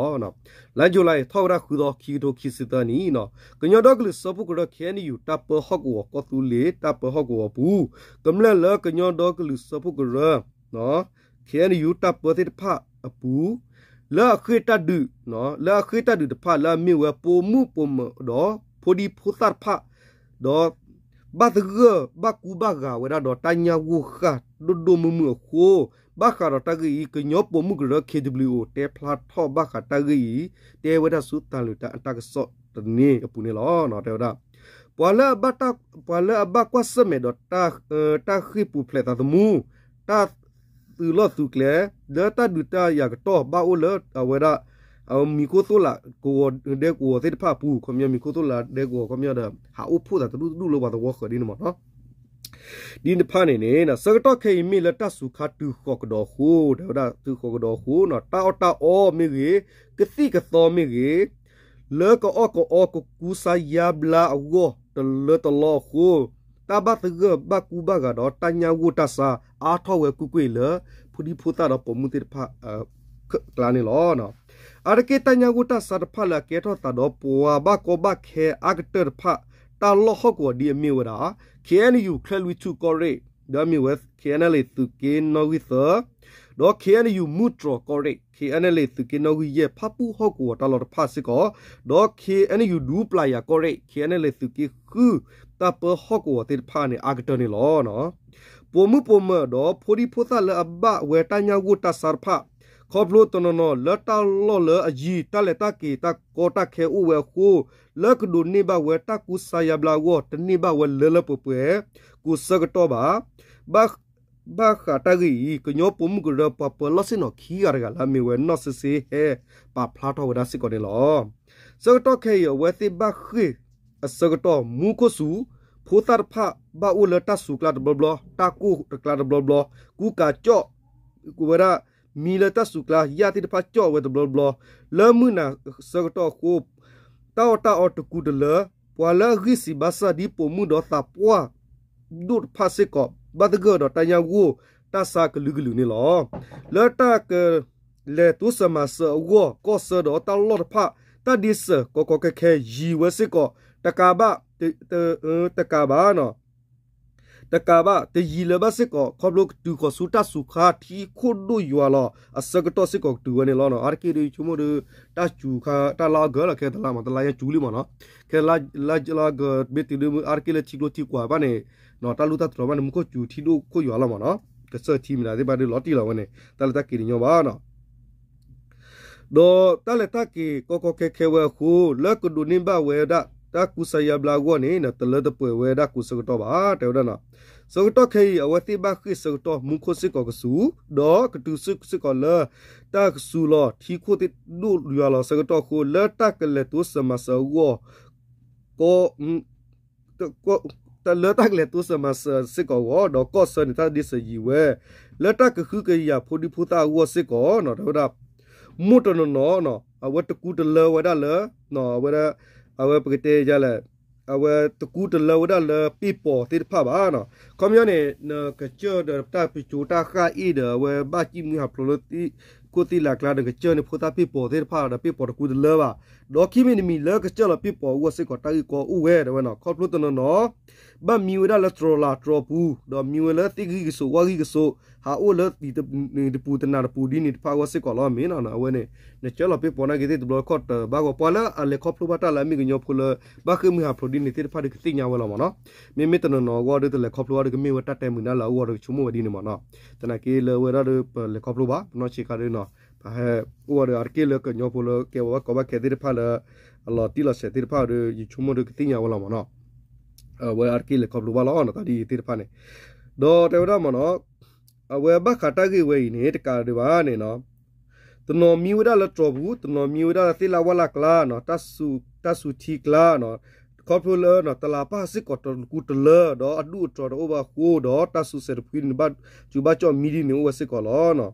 လါယူၤလံ ထီၣ်ဝဲဒၣ်ဃုသီ ခံကထိခံဆံသၢနံၣ်နီၤ ကညီဒီကလုာ်စၢဖှိၣ်ကရၢ KNU တၢ်ပၢဟီၣ်ကဝီၤကီၢ်သူလ့ၤ တၢ်ပၢဟီၣ်ကဝီၤပူၤ ကမျၢၢ်လၢကညီဒီကလုာ်စၢဖှိၣ်ကရၢ KNU တၢ်ပၢသ့ၣ်တဖၣ်အပူၤ လၢအဃ့ၢ်တၢ်ဒုး လၢအဃ့ၢ်တၢ်ဒုးတဖၣ်လၢအမ့ၢ်ဝဲပိာ်မုၣ်ပိာ်မၢၤဒီး ဖိဒံဖိသၣ်တဖၣ် ဒီး ဘၣ်သဂၢၢ်ဘၣ်ကူဘၣ်ဂာ်ဝဲဒၣ်ဒီးတၢ်ညၣ်ဂိၢ်ဃၢ်ဒိၣ်ဒိၣ်မုၢ်မုၢ်အဃိ, ဘၣ်ဃးဒီးတၢ်ဂ့ၢ်အံၤ ကညီပိာ်မုၣ်ကရၢ K W O တဲဖျါထီၣ်ဘၣ်ဃးတၢ်ဂ့ၢ်အံၤ တဲဝဲဒၣ်ဆူသးလွံၢ်တၢ်ကစီၣ်တနံၤအပူၤန့ၣ်လီၤ. တဲဝဲဒၣ် ပှၤလၢအဘၣ်ကွၢ်ဆၢၣ်မဲာ်ဒီး တၢ်ဃ့ၢ်ပူၤဖျဲးသးသမူ တၢ်သုးလီၢ်သုးကျဲ လၢတၢ်ဒုးတၢ်ယၤကတီၢ် ဘၣ်အိၣ်လၢအဝဲဒၣ် မံၤခိၣ်သိၣ်လးကဝီၤဒဲကဝီၤသ့ၣ်တဖၣ်အပူၤ ခီပညီမံၤခိၣ်သိၣ်လးဒဲကဝီၤခီပညီဒီး ဟးအိၣ်ဖှိၣ်သးတဒူၣ်တဒူၣ်လၢပှၤသဝီဃၢၤဒ်န့ၣ်မ့ၢ်နီၤ ဒ်တဖၣ်န့ၣ်န့ၣ် ဆၢကတီၢ်ခဲအံၤမ့ၢ်လၢတၢ်စူၤခါတုၤဃီၤကဒီးအဃိ တဲဝဲဒၣ်တုၤဃီၤကဒီးအဃိ တၢ်အီၣ်တၢ်အီမ့ၢ်ဂ့ၤ, ကသံၣ်ကသီမ့ၢ်ဂ့ၤ, လၢကအီၣ်ကအီကကူစါယါဘျါအဂီၢ်တလၢတလီအဃိ, တၢ်ဘၣ်သဂၢၢ်ဘၣ်ကူဘၣ်ဂာ်ဒီးတၢ်ညၣ်ဂိၢ်တၢ်ဆါ အါထီၣ်ဝဲကွ့ၢ်ကွ့ၢ်လၢ ဖိဒံဖိသၣ်ဒီးပိာ်မုၣ်သ့ၣ်တဖၣ် ကျါန့ၣ်လီၤ. အါတက့ၢ်တၢ်ညၣ်ဂိၢ်တၢ်ဆါတဖၣ်လၢအကဲထီၣ်သးဒီးပှၤဘၣ်ကီဘၣ်ခဲအါကတၢၢ်တဖၣ် တၢ်လီၢ်ဟီၣ်ကဝီၤဒ်အမ့ၢ်ဝဲဒၣ် K N U ချၢၣ်လွံၢ်ထူၣ်ကီၢ်ရ့ၣ် ဒီးမ့ၢ်ဝဲ K N L A သုးက့နီၣ်ဂံၢ်သၢ, ဒီး K N U မူတြီၤကီၢ်ရ့ၣ် K N L A သုးက့နီၣ်ဂံၢ်ယဲၢ် ဖၣ်ပူၣ်ဟီၣ်ကဝီၤတၢ်လီၢ်တဖၣ်စ့ၢ်ကီး, ဒီး K N U ဒူပျၢ်ယၤကီၢ်ရ့ၣ် K N L A သုးက့ဃု တၢ်ပၢဟီၣ်ကဝီၤသ့ၣ်တဖၣ်န့ၣ် အါကတၢၢ်န့ၣ်လီၤ. ပိာ်မုၣ်ပိာ်မၢၤဒီးဖိဒံဖိသၣ်လၢအဘၣ်ဝဲတၢ်ညၣ်ဂိၢ်တၢ်ဆါတဖၣ် ခီဖျိတနီၤနီၤလၢတၢ်လီၢ်လၢအယံၤ တၢ်လဲၤတၢ်က့ၤတၢ်ကီတၢ်ခဲအိၣ်ဝဲအဃိ, လၢကဒိးန့ၢ်ဘၣ်ဝဲတၢ်ကူစါယါဘျါအဂီၢ် တန့ၢ်ဘၣ်ဝဲလၢလၢပှဲၤပှဲၤ ကိးဆၢကတီၢ်ဘၣ်. ဘၣ် ဘၣ်ဃးတၢ်ဂ့ၢ်အံၤ ကညီပိာ်မုၣ်ကရၢပှၤပၢၤလီၢ်ဆ့ၣ်နီၤခံဂၤတဂၤလၢအမ့ၢ်ဝဲနီၢ်စ့စ့ဟဲ ပာ်ဖျါထီၣ်ဝဲဒၣ်စ့ၢ်ကီးန့ၣ်လီၤ. ဆၢကတီၢ်ခဲအံၤ အဝဲသ့ၣ်ဘၣ်ဃ့ၢ်အဆၢကတီၢ် မူခိၣ်စူၤ ဖိသၣ်တဖၣ်ဘၣ်အိၣ်လၢတၢ်စူၤကျါတဘျီဘျီ တၢ်ကိၢ်တကျါတဘျီဘျီ ကူကၤကၠီၣ် ဝဲဒၣ် မံလၢတၢ်စူၤကျါ ယၣ်သ့ၣ်တဖၣ်ကၠီၣ်ဝဲတဘျီဘျီ လၢမုၢ်နၤဆၢကတီၢ်အဃိ တၢ်အီၣ်တၢ်အီတကူတလၢ ပှၤလၢအဂံၢ်စံးဘါစၢ်ဒ်ပိာ်မုၣ်ဒီးသးပှၢ်ဒိၣ်တဖၣ်စ့ၢ်ကီး ဘၣ်သဂၢၢ်ဒီးတၢ်ညၣ်ဂိၢ်တၢ်ဆါကလုာ်ကလုာ်န့ၣ်လီၤ. လၢတၢ်ကလဲၤတိစၢၤမၤစၢၤအဂီၢ် ကီၢ်ဆၢဒီးတၢ်လီၢ်တဖၣ် တၢ်ဒ့စၢၤကီကီခဲခဲယံၤဝဲစ့ၢ်ကီး တကးဘၣ် တကးဘၣ် တကးဘၣ် တယံၤလၢၤဘၣ်စ့ၢ်ကီး ခီဖျိကတုၤဃီၤဆူတၢ်စူၤခါထံခိၣ်ဒိၣ်ယွၤလီၤ အဆၢကတီၢ်စ့ၢ်ကီးကတုၤဝဲန့ၣ်လီၤ. အါတက့ၢ်ဒ်ဆိကမိၣ်ဒီး တၢ်စူၤခါ တၢ်လါအီကူးလီၤ ခဲတလါမး တလါညါစူၤလံမးနီၤ ခဲလါ လါအီကူး မ့ၢ်တုၤဒ်အါတက့ၢ်လၢထံကျိထံကွာ်ဘၣ်န့ၣ် တၢ်လူၢ်တၢ်တြီၤဘၣ်န့ၣ် မူခိၣ်စူၤထံဒိၣ်ခိၣ်ယွၤလီၤမးနီၤ ကစၢၢ်ထံမ့ၢ်ဒၣ်သ့ၣ်တဖၣ်ဒီးလီၤတံၢ်လီၤဝဲန့ၣ် တၢ်လၢတၢ်က့ၤတညီဘၣ်နီၤ ဒီးတၢ်လဲၤတၢ်က့ၤကီကီခဲခဲဝဲအဃိ လၢကဒိးန့ၢ်ဘၣ်ဝဲဒၣ် တၢ်ကူစါယါဘျါအဂီၢ်န့ၣ် တလၢတပှဲၤဝဲဒၣ်ကိးဆၢကတီၢ်ဘၣ် တဲဝဲဒၣ်နီၤ ဆၢကတီၢ်ခဲအံၤ အဝဲသ့ၣ်ဘၣ်ဃ့ၢ်ဆၢကတီၢ်မူခိၣ်စ့ၢ်ကီးကစူၤ ဒီးကတုၤဆူစ့ၢ်ကီးလၢ တၢ်ကစူၤလီၤထံခိၣ်သ့ၣ်ဒိၣ်ယွၤလီၤဆၢကတီၢ်အဃိ လၢတၢ်ကလဲၤတိစၢၤမၤစၢၤအဂီၢ် ကီ လၢတၢ်ကလဲၤတိစၢၤမၤစၢၤစ့ၢ်ကီးအဂီၢ် ဒီးကီၢ်ဆၢန့ၣ် တၢ်ဒ့စၢၤယံၤဝဲ လၢတၢ်ကဟုကယာ်ဖိဒံဖိသၣ်အဂီၢ်စ့ၢ်ကီး တဲဝဲဒၣ် မိၢ်တနီၤနီၤ အဝဲတကူတလၢဝဲဒၣ်လၢ အဝဲ အဝဲပကတဲယလဲၣ် အဝဲတကူတလၢဝဲဒၣ်လၢပ့ၢ်ပီၤသ့ၣ်တဖၣ်ဘၣ်နီၤ ခီပညီန့ၣ် နကစၢၢ်ဒီးတၢ်ပစိၤတၢ်ဃၣ်အ့ၣ်ဒီး အဝဲဘၣ်စံၣ်မုၢ်ဟးဖျိးလၢ ခိၣ်သ့ၣ်လးကျါ နကစၢၢ်န့ၣ်ဖိသၣ်ပ့ၢ်ပီၤသ့ၣ်တဖၣ်ဒီး ပ့ၢ်ပီၤတကူတလၢဘၣ် ဒီးခံမံၤတမံၤလၢကစၢၢ်လီၤပ့ၢ်ပီၤအဂီၢ်စ့ၢ်ကီး တၢ်ဂ့ၢ်ကီအိၣ်ဝဲ တဲဝဲနီၤ ခီဖျိတနီၤနီၤ ဘၣ်မံဝဲဒၣ်လၢတြီၤလၢ်တြီၤပူၤ ဒီးမံဝဲလၢသ့ၣ်ဂံၢ်ကစိး ဝၣ်ဂံၢ်ကစိး ဟးအိၣ်လၢသံးတပူၤတနၤတပူၤဒ်န့ၣ်တဖၣ်အဂီၢ်စ့ၢ်ကီးလီၤ မ့ၢ်နီၤ အဝဲန့ၣ် နကစၢၢ်လီၤပ့ၢ်ပီၤနာ်က့သ့ၣ်တဘျီခီၣ်တဘၣ်ဂီၢ် ပှၤလၢအလဲၤခီဖျိဘၣ်တၢ်လၢအမ့ၢ်ကညီဖိလၢ ဘၣ်ဃ့ၢ်မှံဟးဖျိးဒ်န့ၣ်သ့ၣ်တဖၣ်ဒီးကသ့ၣ်ညါဝဲလီၤမ့ၢ်နီၤ မ့မ့ၢ်တနီၤနီၤအဂီၢ်ဒီးတလဲၤခီဖျိဘၣ်ဒီးကမ့ၢ်ဝဲတၢ်တဲမုာ်နၢ်လၢအဂီၢ်ဒီးကဆိကမိၣ်ဝဲဒ်န့ၣ်မ့ၢ်နီၤ သနာ်က့လၢဝဲဒၣ်ဒီးပလဲၤခီဖျိဘၣ် ပနီၢ်ဆံးခါဒီးနီၤ ပဟဲအိၣ်ဝဲဒီးအါတက့ၢ်လၢကညီဖိလၢကဲဝဲဘၣ်ကီဘၣ်ခဲသ့ၣ်တဖၣ်လၢ အလီၤတံၢ်လီၤဆဲးသ့ၣ်တဖၣ်ဒီး ယဆိကမိၣ်ဒီးကသ့ၣ်ညါဝဲလီၤမ့ၢ်နီၤ အဝဲအါတက့ၢ်လဲၤခီဖျိဘၣ်လီၤ တၢ်ဒ်အံၤသ့ၣ်တဖၣ်န့ၣ် ဒီးတဲဝဲဒၣ်မ့ၢ်နီၤ အဝဲဘၣ်ဃးတၢ်ဂ့ၢ်ဝဲအံၤန့ၣ် တကးဒံးဘၣ်န့ၣ်နီၤ တနီၤမံဝဲဒၣ်လၢတြီၤပူၤ တနီၤမံဝဲဒၣ်လၢသ့ၣ်လၣ်ဝၣ်လၣ်ကျါ တၢ်စူၤထံကျါ ခီဖျိလၢတလးပၢ်စ့ၢ်ကီးတကူတလၢ ဒီးအဒူၣ်အတြီၤတအိၣ်ဘၣ်အဃိ ဒီးတၢ်စူၤစဲးတဖုန့ၣ် ဘၣ်စူၤဘၣ်ကၠီၣ်မံဒ်န့ၣ်အိၣ်ဝဲစ့ၢ်ကီးလီၤ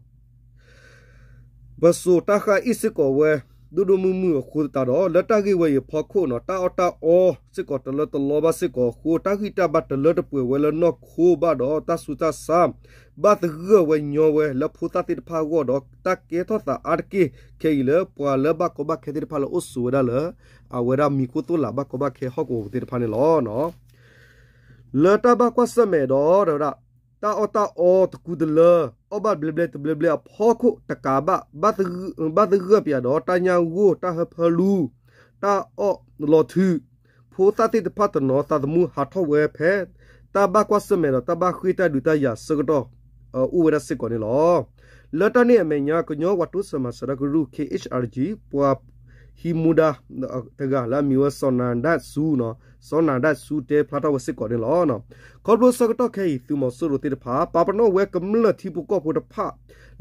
ပစိာ်တၢ်ဃၣ်အ့ၣ်စ့ၢ်ကီးဝဲ ဒိၣ်ဒိၣ်မုၢ်မုၢ်အဃိသတးဒီး လၢတၢ်ဂ့ၢ်ဝဲအံၤအဖီခိၣ်နီၤ တၢ်အီၣ်တၢ်အီစ့ၢ်ကီးတလၢတလီဘၣ်စ့ၢ်ကီးအဃိ တၢ်ဂံၢ်တၢ်ဘါတလၢတပှဲၤဝဲလၢနီၢ်ခိဘၣ်ဒီး တၢ်ဆူးတၢ်ဆါ ဘၣ်သဂၢၢ်ဝဲညီဝဲလၢဖိသၣ်သ့ၣ်တဖၣ်အဂီၢ်ဒီး တၢ်ကဲထီၣ်သးအါတက့ၢ်ခဲအံၤလၢပှၤလၢဘၣ်ကီဘၣ်ခဲသ့ၣ်တဖၣ်လၢအိၣ်ဆိးဝဲဒၣ်လၢ အဝဲဒၣ်မံၤခိၣ်သိၣ်လးဘၣ်ကီဘၣ်ခဲဟီၣ်ကဝီၤပူၤသ့ၣ်တဖၣ်န့ၣ်လီၤ. လၢတၢ်ဘၣ်ကွၢ်ဆၢၣ်မဲာ်ဒီး တဲဝဲဒၣ် တၢ်အီၣ်တၢ်အီတကူတလၢ အီၣ်ဘၣ်ဘျဲဘျဲတဘျဲဘျဲအဖီခိၣ်တကးဘၣ် ဘၣ်သဂၢၢ်ပၠးဒီးတၢ်ညၣ်ဂိၢ် တၢ်ဟၢဖၢလူ တၢ်အီၣ်လီၤထုး ဖိသၣ်သ့ၣ်တဖၣ်တနီၤသးသမူဟးထီၣ်ဝဲဖဲ တၢ်ဘၣ်ကွၢ်ဆၢၣ်မဲာ်ဒီးတၢ်ဘၣ်ဃ့ၢ်တၢ်ဒုးတၢ်ယၤဆၢကတီၢ် အိၣ်ဝဲဒၣ်စ့ၢ်ကီးန့ၣ်လီၤ. လၢတၢ်န့ၣ်အမဲာ်ညါ ကညီပှၤတိစၢၤမၤစၢၤတၢ်ကရူၢ် ခ့ၣ်အ့ၣ်ၡ်အၣ်အၣ်ကၠံ ပှၤဟံးမူဒါတဂၤလၢအမံၤဝဲ စီၤနၤဒၣ်ဆူ စီၤနၤဒၣ်ဆူတဲဖျါထီၣ်ဝဲစ့ၢ်ကီးန့ၣ်လီၤ. ခီဖျိဆၢကတီၢ်ခဲအံၤ သုးမီၤစိရိၤသ့ၣ်တဖၣ် ပာ်ပနီၣ်ဝဲကမျၢၢ်ထံဖိကီၢ်ဖိတဖၣ်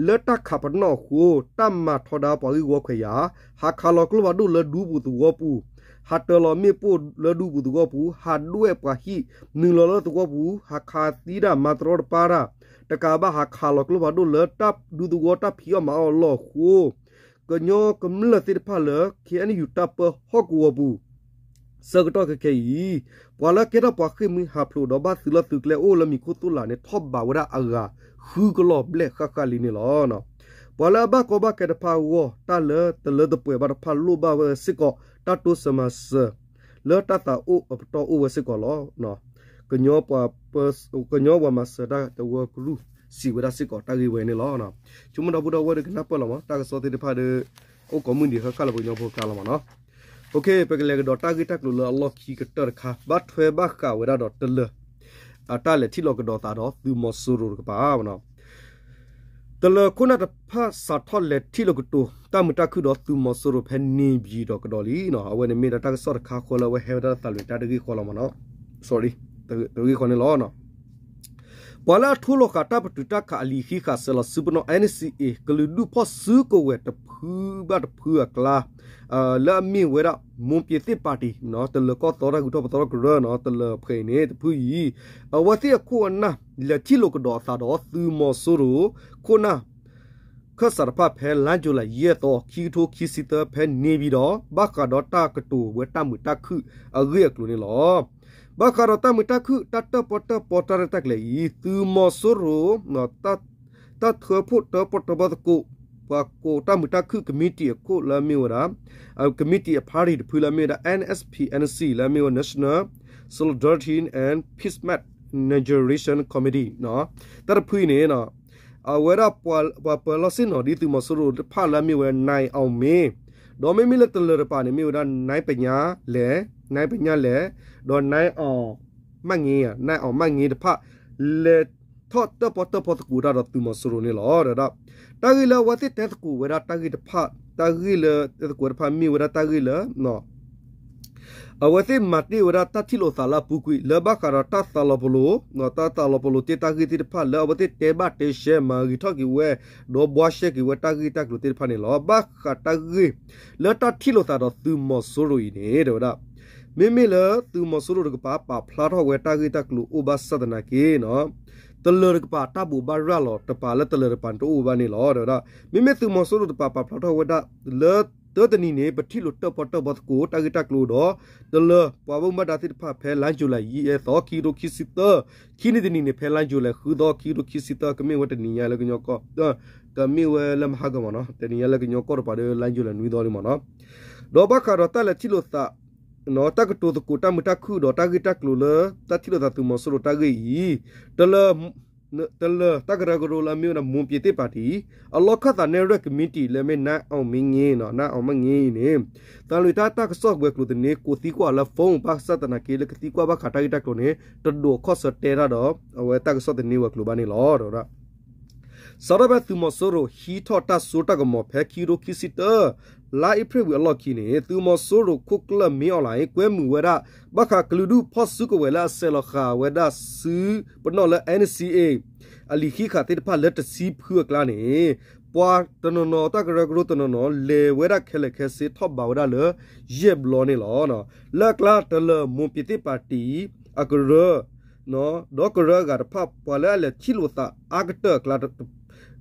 လၢတၢ်ခးပနီၣ်အဃိ တၢ်မၤထီဒါပှၤဂ့ၢ်ဝီခွဲးယာ်, ဟးခးလီၤကျိဖးဒိၣ်လၢဒူပူၤသဝီပူၤ, ဟးတၢၤလီၤမ့ၣ်ပိၢ်လၢဒူပူၤသဝီပူၤ, ဟးဒွဲၣ်ပှၤဟံၣ်နုာ်လီၤလၢသဝီပူၤ, ဟးခးသံတၢ်မၤတရီတပါတၢ်, တကးဘၣ်ဟးခးလီၤကျိဖးဒိၣ်လၢတၢ်ဒူသဝီတၢ်ဖံးအီၣ်မၤအီၣ်အလီၢ်အဃိ ကညီကမျၢၢ်သ့ၣ်တဖၣ်လၢ ခ့ၣ်အဲၣ်ယူၣ် တၢ်ပၢဟီၣ်ကဝီၤပူၤ ဆၢကတီၢ်ခဲခဲအံၤ ပှၤလၢကဲထီၣ်ပှၤဃ့ၢ်မှံဟးဖျိးဒီးဘၣ်သုးလီၢ်သုးကျဲအိၣ်လၢမံၤခိၣ်သိၣ်လာ်န့ၣ် ထီၣ်ဘးဝဲဒၣ်အဂၤဃုကလီၢ်ဘျဲၣ်ဃၣ်ဃၣ်လံန့ၣ်လီၤ. ပှၤလၢအဘၣ်ကီဘၣ်ခဲတဖၣ်အဂီၢ် တၢ်လၢတလၢတပှဲၤဘၣ်တဖၣ်လိၣ်ဘၣ်ဝဲစ့ၢ်ကီး တၢ်တိစၢၤမၤစၢၤ လၢတၢ်သးအိၣ်အပတီၢ်အိၣ်ဝဲစ့ၢ်ကီးလီၤ. ကညီပှၤမၤစၢၤတၢ်တဝၢကရူၢ်စံးဝဲဒၣ်စ့ၢ်ကီးတၢ်ဂ့ၢ်ဝဲန့ၣ်လီၤ. ဆိကမိၣ်ဒီပုၢ်ဒီဝဲၢ်ဒုးကနၢ်ပၢၢ်လီၤမး တၢ်ကစီၣ်သ့ၣ်တဖၣ်ဒီး အိၣ်ကိးမုၢ်နံၤဃၣ်ဃၣ်လၢပှၤကညီဖိအကျါလီၤမးနီၤ. ပကလဲၤကဒီးတၢ်ဂ့ၢ်တၢ်ကျိၤလၢအလီၢ်ခံကတၢၢ်တခါ ဘၣ်ထွဲဘၣ်ဃးဝဲဒၣ်ဒီးတလၢၤ အတၢ်လဲၤထံၣ်လိာ်ကဒီးသးဒီးသုးမီၤစိရိၤတကပၤ တလၢၤခိၣ်နၢ်တဖၣ်စးထီၣ်လဲၤထံၣ်လိာ်ကတိၤ တၢ်မုာ်တၢ်ခုၣ်ဒီးသုးမီၤစိရိၤဖဲန့ၣ်ပံၤဒီးကဒီးလံ. အဝဲန့ၣ်မ့ၢ်ဒၣ်တၢ်ကစီၣ်တခါဃီလၢအဝဲဟဲဝဲဒၣ်သးလွံၢ်တၢ်တဂ့ၢ်ဃီလီၤမးနီၤ. တဂ့ၢ်ဃီန့ၣ်လီၤ. ပှၤလၢအထိးလီၤဃာ်တၢ်ပတုာ်တၢ်ခးအလံာ်အဃံဃာ်စဲးလီၤစုပနီၣ် NCA ကလုာ်ဒူၣ်ဖီၣ်စုကဝဲၤတဖုဘၣ်တဖုအကျါ လၢအမ့ၢ်ဝဲဒၣ် မွန်ပြည်သစ်ပါတီ တလၢၤကီၢ်သီတၢ်ဂုၤထီၣ်ပသီတကရၢ တလၢၤဖဲအံၤန့ၣ် တဖုအံၤ အဝဲသ့ၣ်အခိၣ်အနၢ် လဲၤထံၣ်လိာ်ကဒီးအသးဒီးသုးမီၤစိရိၤ ခိၣ်နၢ် ခၢၣ်စးတဖၣ်ဖဲလါယူၤလံယဲၢ်သီ ခံကထိခံဆံသၢ ဖဲန့ၣ်ပံၤဒီး ဘၣ်ဃးဒီးတၢ်ကတိၤဝဲတၢ်မုာ်တၢ်ခုၣ်အဂ့ၢ်အကျိၤန့ၣ်လီၤ. ဘၣ်ဃးဒီးတၢ်မုာ်တၢ်ခုၣ် တၢ်တၢၣ်ပီၣ်တၢၣ်ပီတၢ်ရဲၣ်တၢ်ကျဲၤအံၤ သုးမီၤစိရိၤ တၢ်ထၢဖှိၣ်တၢၣ်ပီၣ်တၢၣ်ပီသကိး ပှၤကိးတၢ်မုာ်တၢ်ခုၣ် committee အခိၣ်လၢအမ့ၢ်ဝဲဒၣ် committee အ party တဖုလၢအမ့ၢ်ဝဲဒၣ် NSPNC လၢအမ့ၢ်ဝဲ National Solidarity and Peace Negotiation Committee တၢ်တဖုအံၤန့ၣ် အဝဲဒၣ်ပှၤပၢၤလီၢ်ဆ့ၣ်နီၤဒ်သုးမီၤစိရိၤတဖၣ်လၢအမ့ၢ်ဝဲ နၢၢ်အီၣ်မ့ၢ် ဒီးမ့မ့ၢ်လၢတလၢၤတကပၤန့ၣ် မ့ၢ်ဝဲဒၣ် နၢၢ်ပညါလဲၣ် နၢၢ်ပညါလဲၣ် ဒီးနၢၢ်အီၣ်မၣ်င့ နၢၢ်အီၣ်မၣ်င့တဖၣ် လဲၤထီၣ်တၢၣ်ပီၣ်တၢၣ်ပီသကိးတၢ်ဒီးသုးမီၤစိရိၤန့ၣ်လီၤ. တၢ်ဂ့ၢ်လၢအဝဲသ့ၣ်တဲသကိးဝဲဒၣ်တၢ်ဂ့ၢ်တဖၣ် တၢ်ဂ့ၢ်လၢတဲသကိးတဖၣ်မ့ၢ်ဝဲဒၣ်တၢ်ဂ့ၢ်လၢ အဝဲသ့ၣ်မၤတ့ၢ်ဝဲဒၣ်တၢ်ထံၣ်လိာ်သးလၢအပူၤကွံာ် လၢဘၣ်ဃးဒီးတၢ်သးလီၤပလိာ် တၢ်သးလီၤပလိာ်တ့ၢ်တၢ်ဂ့ၢ်သ့ၣ်တဖၣ်လၢအဝဲသ့ၣ်တဲဘၣ်တဲရှဲမၤဂ့ၤထီၣ်က့ၤဝဲ ဒီးဘှါရှဲက့ၤဝဲတၢ်ဂ့ၢ်တၢ်ကျိၤသ့ၣ်တဖၣ်န့ၣ်လီၤ. ဘၣ်ဃးတၢ်ဂ့ၢ် လၢတၢ်ထံၣ်လိာ်သးဒီးသုးမီၤစိရိၤအံၤန့ၣ် တဲဝဲဒၣ် မ့မ့ၢ်လၢသုးမီၤစိရိၤတကပၤပာ်ဖျါထီၣ်ဝဲတၢ်ဂ့ၢ်တၢ်ကျိၤအိၣ်ဘၣ်ဆၣ်သနာ်က့ တလၢၤတကပၤတၢ်ဘိးဘၣ်ရၤလီၤတပၤလၢတလၢၤတကပၤန့ၣ်တအိၣ်ဘၣ်န့ၣ်လီၤ. တဲဝဲဒၣ် မ့မ့ၢ်သုးမီၤစိရိၤတကပၤပာ်ဖျါထီၣ်ဝဲဒၣ် လၢတၢတနံၤန့ၣ် ပထံၣ်လိာ်တၢၣ်ပီၣ်တၢၣ်ပီသကိးတၢ်ဂ့ၢ်တၢ်ကျိၤဒီး တလၢၤပှၤဘၣ်မူဘၣ်ဒါသ့ၣ်တဖၣ်ဖဲလါယူၤလံယဲၢ်သီ ခံကထိခံဆံသၢ ခံနံၤတနံၤန့ၣ် ဖဲလါယူၤလံဃုသီ ခံကထိခံဆံသၢ ကမ့ၢ်ဝဲတနံၤညါလၢကညီကီၢ် ကမ့ၢ်ဝဲလၢမဟါကမးနီၤ တနံၤညါလၢကညီကီၢ်တပၤဒီးလါယူၤလံနွံသီန့ၣ်မးနီၤ ဒီးဘၣ်ဃးဒီးတၢ်လဲၤထံၣ်လိာ်သး တၢ်ကတိၤသကိးတၢ်မုာ်တၢ်ခုၣ်ဒီးတၢ်ဂ့ၢ်တၢ်ကျိၤလၢ တၢ်ထံၣ်လိာ်သးသုးမီၤစိရိၤတၢ်ဂ့ၢ်အံၤ တလၢၤ တလၢၤတၢ်ကရၢကရိလၢအမ့ၢ်ဝဲဒၣ် မွန်ပြည်သစ်ပါတီ အလီၢ်ခၢၣ်သးနဲၣ်ရွဲၣ် committee လၢအမ့ၢ် နၢၢ်အီၣ်မၣ်င့ နၢၢ်အီၣ်မၣ်င့အံၤန့ၣ် သးလွံၢ်တၢ်တၢ်ကစီၣ်ဝဲၤကျိၤသန့ ကိးသံကွၢ်လၢ phone ဘၣ်ဆၣ်သနာ်က့လၢကသံကွၢ်ဘၣ်ဃးတၢ်ဂ့ၢ်တၢ်ကျိၤန့ၣ် တဒိးခီၣ်ဆၢတဲတၢ်ဒီး အဝဲတၢ်ကစီၣ်သန့ဝဲၤကျိၤဘၣ်န့ၣ်လီၤ. စးထီၣ်ဖဲသုးမီၤစိရိၤဟံးထီၣ်တၢ်စိတၢ်ကမီၤဖဲခံကထိခံဆံတၢ လါအ့ဖြ့ၣ်ဝံၤအလီၢ်ခံန့ၣ် သုးမီၤစိရိၤခိၣ်ကျၢၢ်မ့ၢ်အီၣ်လၢ ကွဲမုာ်ဝဲဒၣ် ဘၣ်ဃးကလုာ်ဒူၣ်ဖီၣ်စုကဝဲၤလၢအစဲးလီၤဃာ်ဝဲဒၣ်စုပနီၣ်လၢ NCA အလံာ်ဃံးဃာ်သ့ၣ်တဖၣ်လၢတဆံဖုအကျါန့ၣ် ပှၤတနီၤနီၤတၢ်ကရၢကရိတနီၤနီၤ လဲၤဝဲဒၣ်ခဲလၢာ်ခဲဆ့ထီၣ်ဘးဝဲဒၣ်လၢ ယဲၢ်ဘျီန့ၣ်လီၤ. လၢအကျါတလၢၤ မွန်ပြည်သစ်ပါတီ အကရၢ ဒီးကရၢအဂၤတဖၣ် ပှၤလၢအလဲၤထံၣ်လိာ်သးအါကတၢၢ်အကျါ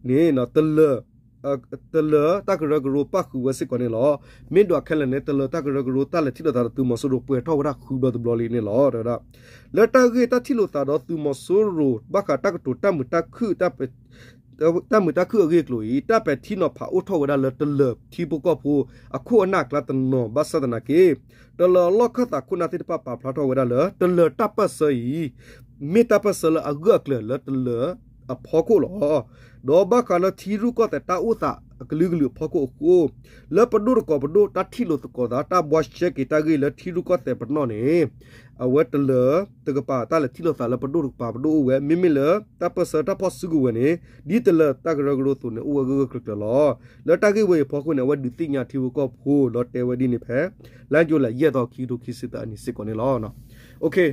န့ၣ် တလၢၤ တလၢၤတၢ်ကရၢကရိပၣ်ဃုာ်ဝဲစ့ၢ်ကီးန့ၣ်လီၤ. မ့ၢ်ဒွးခဲလၢာ်န့ၣ် တလၢၤတၢ်ကရၢကရိတၢ်လဲၤထံၣ်လိာ်သးဒီးသုးမီၤစိရိၤ ပှဲၤထီၣ်ဝဲဒၣ်ဃုဘျီတဘျီလံန့ၣ်လီၤ. တဲဝဲဒၣ် လၢတၢ်ဂ့ၢ်တၢ်ထံၣ်လိာ်သးဒီးသုးမီၤစိရိၤ ဘၣ်ဃးတၢ်ကတိၤတၢ်မုာ်တၢ်ခုၣ် တၢ်မုာ်တၢ်ခုၣ်အဂ့ၢ်အကျိၤအံၤ တၢ်ပဲာ်ထံနီၤဖးအိၣ်ထီၣ်ဝဲဒၣ်လၢတလၢၤထံဖိကီၢ်ဖိအခိၣ်အနၢ်အကျါတနီၤ ဘၣ်ဆၣ်သနာ်က့ တလၢၤအလီၢ်ခၢၣ်သးခိၣ်နၢ်သ့ၣ်တဖၣ်ပာ်ဖျါထီၣ်ဝဲဒၣ်လၢ တလၢၤတၢ်ပၢၢ်ဆၢအံၤ မ့ၢ်တၢ်ပၢၢ်ဆၢလၢအဂၢၢ်အကျၢၤလၢတလၢၤအဖီခိၣ်လီၤ. ဒီးဘၣ်ဃးလၢထံရူၢ်ကီၢ်သဲးတၢ်အိၣ်သး အကလုာ်ကလုာ်အဖီခိၣ်အဃိ လၢပဒိၣ်တကိးပဒိၣ် တၢ်ထံၣ်လိာ်သကိးသး တၢ်ဘှါရှဲက့ၤတၢ်ဂ့ၢ်လၢထံရူၢ်ကီၢ်သဲးပနီၣ်န့ၣ် အဝဲတလၢတကပၤ တၢ်လဲၤထံၣ်လိာ်သးလၢပဒိၣ်တကပၤပဒိၣ်အိၣ်ဝဲ မ့မ့ၢ်လၢတၢ်ပၢၢ်ဆၢတၢ်ဖီၣ်စုကဝဲၤန့ၣ် ဒ်တလၢတၢ်ကရၢကရိအသိးန့ၣ် အိၣ်ဝဲဂၢၢ်ဂၢၢ်ကျၢၤကျၢၤလီၤ. လၢတၢ်ဂ့ၢ်ဝဲအံၤအဖီခိၣ်န့ၣ် အဝဲဒုးသ့ၣ်ညါထံဖိကီၢ်ဖိဒီးတဲဝဲဒ်န့ၣ်ဖဲ လါယူၤလံယဲၢ်သီ ခံကထိခံဆံသၢအနံၤစ့ၢ်ကီးန့ၣ်လီၤ.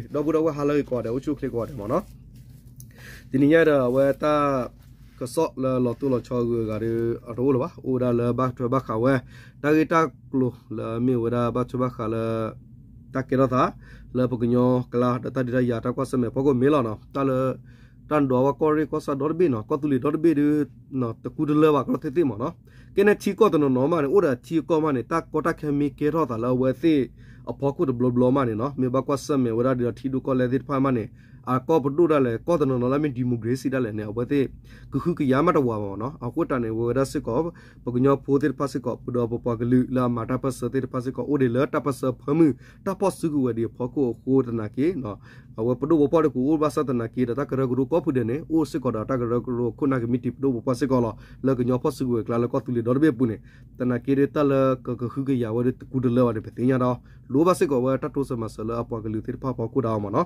ဒီပုၢ်ဒီဝဲၢ်ဟါလၢအဂ့ၤကိးဂၤဒဲး အိၣ်ဆူၣ်အိၣ်ချ့ကိးဂၤဒဲးမ့ၢ်နီၤ တနံၤညါဒီးအဝဲတၢ်ကစီၣ်လၢလီၤတိၢ်လီၤဆီအဂုၤအဂၤဒီး အတအိၣ်လၢၤဘၣ် အိၣ်ဝဲဒၣ်လၢဘၣ်ထွဲဘၣ်ဃးဝဲ တၢ်ဂ့ၢ်တၢ်ကျိၤလၢအမ့ၢ်ဝဲဒၣ်ဘၣ်ထွဲဘၣ်ဃးလၢ တၢ်ကဲထီၣ်သး လၢပကညီကျါဒီးတၢ်ဒုးတၢ်ယၤတၢ်ကွၢ်ဆၢၣ်မဲာ်ဖီခိၣ်မ့ၢ်လီၤနီၤ တၢ်လၢ တၢ်ဒွးဝဲကီၢ်ရ့ၣ်ကီၢ်ဆၣ်ဒီတဘ့ၣ်နီၤ ကီၢ်သူလ့ၤဒီတဘ့ၣ်ဒီး တကူတလၢဘၣ်ကီၢ်သ့ၣ်သ့ၣ်မ့ၢ်နီၤ ကဲန့ၣ်ထံကီၢ်တနီၤနီၤမးန့ၣ် အိၣ်ဒီးထံကီၢ်မးန့ၣ် တၢ်ကီတၢ်ခဲမ့ၢ်ကဲထီၣ်သးလၢအဝဲသ့ၣ်အဖီခိၣ်တဘျီဘျီမးန့ၣ်နီၤ မ့ၢ်ဘၣ်ကွၢ်ဆၢၣ်မဲာ်ဝဲဒၣ်ဒီးထံဒိၣ်ကီၢ်လဲၢ်သ့ၣ်တဖၣ်မးန့ၣ် အကီၢ်ပဒိၣ်ဒၣ်လဲာ် ကီၢ်တနီၤနီၤလၢမ့ၢ် democracy ဒၣ်လဲာ်န့ၣ် အဝဲသ့ၣ် ကဟုကယာ်မးတဝၤဘၣ်မ့ၢ်နီၤ အဃိတၢ်န့ၣ်ဝဲဒၣ်စ့ၢ်ကီး ပကညီဖိသ့ၣ်တဖၣ်စ့ၢ်ကီး ပဒီးပပှၤကလုာ်လၢအမၤတၢ်ပၢၢ်ဆၢသ့ၣ်တဖၣ်စ့ၢ်ကီး အိၣ်ဒံးလၢတၢ်ပၢၢ်ဆၢဖၢမုၢ် တၢ်ဖီၣ်စုကဝဲၤဒံးအဖီခိၣ်အဃိသနာ်က့ အဝဲပဒိၣ်ပပှၢ်ဒီးကအိၣ်ဘၣ်ဆၣ်သနာ်က့ဒီး တၢ်ကရၢကရိကိးဖုဒဲးန့ၣ် အိၣ်စ့ၢ်ကီးဒီးတၢ်ကရၢကရိခိၣ်နၢ်ကမံးတံာ်ပဒိၣ်ပပှၢ်စ့ၢ်ကီးလီၤ. လၢကညီဖီၣ်စုကဝဲၤကျါလၢကီၢ်သူလ့ၤဒီတဘ့ၣ်အပူၤန့ၣ် သနာ်က့ဒီးတၢ်လၢကကဟုကယာ်ဝဲဒီးတကူတလၢဘၣ်န့ၣ် ပသ့ၣ်ညါဒီး လိၣ်ဘၣ်စ့ၢ်ကီးဝဲတၢ်တိစၢၤမၤစၢၤလၢအပှၤကလုာ်သ့ၣ်တဖၣ်အဖီခိၣ်ဒၣ်အီၤမ့ၢ်နီၤ.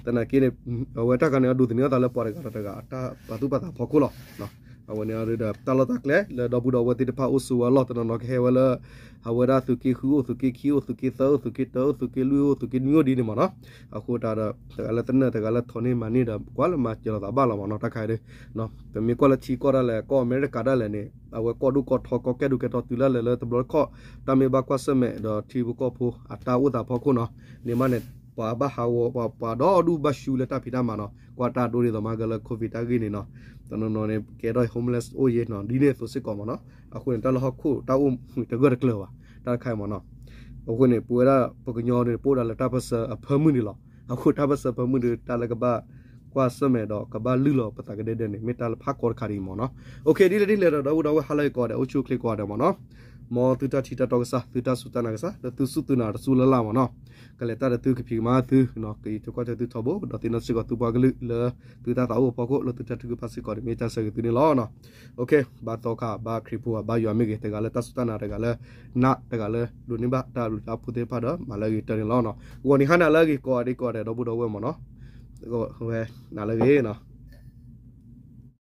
သနာ်က့န့ၣ် အဝဲတၢ်ခါန့ၣ် အဒိးသန့ၤအသးလၢပှၤတဂၤဒီးတဂၤ တၢ်ပာ်သူၣ်ပာ်သးဖီခိၣ်လီၤ. အဝဲန့ၣ်ဒီးတၢ်လီၢ်တၢ်ကျဲလၢဒီပုၢ်ဒီဝဲၢ်သ့ၣ်တဖၣ်အိၣ်ဆိးဝဲအလီၢ်တနီၤနီၤကဟဲဝဲလၢ အဝဲဒၣ်သုးက့ဃုအိၣ် သုးက့ခံအိၣ် သုးက့သၢအိၣ် သုးက့တၢအိၣ် သုးက့လွံၢ်အိၣ် သုးက့နွံအိၣ်ဒ်န့ၣ်မ့ၢ်နီၤ. အဃိတၢ်ဒီး တဂၤလၢသနၢၣ် တဂၤလၢထိးန့ၢ်မၤန့ၢ်ဒီး ကွၢ်လၢမၤစၢၤလိာ်သးဘၣ်လီၤမ့ၢ်နီၤ တၢ်ခါအံၤဒီး ပမ့ၢ်ကွၢ်လၢထံကီၢ်ဒၣ်လဲာ် ကီၢ်အမဲရကၤဒၣ်လဲာ်န့ၣ် အဝဲကီၢ်ဒိၣ်ကီၢ်ထီ ကီၢ်ကဲဒိၣ်ကဲထီတုၤလၢလဲာ်လၢတဘျီတခီၣ် တၢ်မ့ၢ်ဘၣ်ကွၢ်ဆၢၣ်မဲာ်ဒီးထံဖိကီၢ်ဖိအတၢ်အိၣ်သးဖီခိၣ်နီၤ. န့ၣ်မးန့ၣ် ပှၤဘၣ်ဟးဂီၤ ပှၤ ပှၤဒီဒူၣ်ဘၣ်ရှူလၢတၢ်ဖံးတၢ်မၤနီၤ ကွၢ်တၢ်ဒိဒ်သိးမၤကလၢ COVID တၢ်ဂ့ၢ်န့ၣ်နီၤ. တနီၤနီၤန့ၣ် ကဲထီၣ် homeless အိၣ်ယဲနီၤဒ်န့ၣ်အသိးစ့ၢ်ကီးမ့ၢ်နီၤ. အဃိန့ၣ် တၢ်လၢဟီၣ်ခိၣ်တၢ်အိၣ်မူတဂၢၢ်တကျၢၤဘၣ် တၢ်တခါအံၤမ့ၢ်နီၤ. အဃိန့ၣ် ပဝဲဒၣ်ပကညီန့ၣ် ပအိၣ်ဒၣ်လၢတၢ်ပၢၢ်ဆၢအဖၢမုၢ်န့ၣ်လီၤ. အဃိတၢ်ပၢၢ်ဆၢဖၢမုၢ်ဒီး တၢ်လၢကဘၣ်ကွၢ်ဆၢၣ်မဲာ်ဒီး ကဘၣ်လုၢ်လီၤပသးကဒဲကဒဲန့ၣ် မ့ၢ်တၢ်လၢဖးကီတခါဒ်အံၤမ့ၢ်နီၤ. အိၣ်ခ့ ဒ်လဲၣ်ဒ်လဲၣ်ဒီး ဒီပုၢ်ဒီဝဲၢ်ဟါလၢအဂ့ၤကိးဂၤဒဲး အိၣ်ဆူၣ်အိၣ်ချ့ကိးဂၤဒဲးမ့ၢ်နီၤ. မ်သုတၢ်ထံၣ်တၢ်တီကစၢ် သုတၢ်စူၢ်တၢ်နာ်ကစၢ် လၢသုစူၢ်သုနာ်တစူၢ်လၢ်လၢ်မ့ၢ်နီၤ. ကလဲၤတၢ်ဒီးသုကဖံးကမၤသု ကယံာ်ထူကီၢ်ထၢသုထီဘိ ဒီးသ့ၣ်နီၣ်စ့ၢ်ကီးသုပှၤကလုာ်လၢ သုတၢ်သးအိၣ်အဖီခိၣ် လၢသုတၢ်ထုကဖၣ်စ့ၢ်ကီးန့ၣ် မ့ၢ်တၢ်ဆၢဂ့ၤသုန့ၣ်လီၤ. အိၣ်ခ့ ဘါသီခါ ဘါခရံာ်ဖိ ဘါယွၤမ့ၢ်ဂ့ၤ တဂၤလၢတၢ်စူၢ်တၢ်နာ် တဂၤလၢ နး တဂၤလၢ ဒိးန့ၢ်ဘၣ်တၢ်ဘျုးတၢ်ဖှိၣ်သ့ၣ်တဖၣ်ဒီး မၤလၢအဂ့ၤကတၢၢ်န့ၣ်လီၤ. ဂီၤနံၤဟါနၤလၢအဂ့ၤကိးဂၤဒဲးကိးဂၤဒဲး ဒီပုၢ်ဒီဝဲၢ်မ့ၢ်နီၤ. ဝဲ နၤလၢအဂ့ၤနီၤ.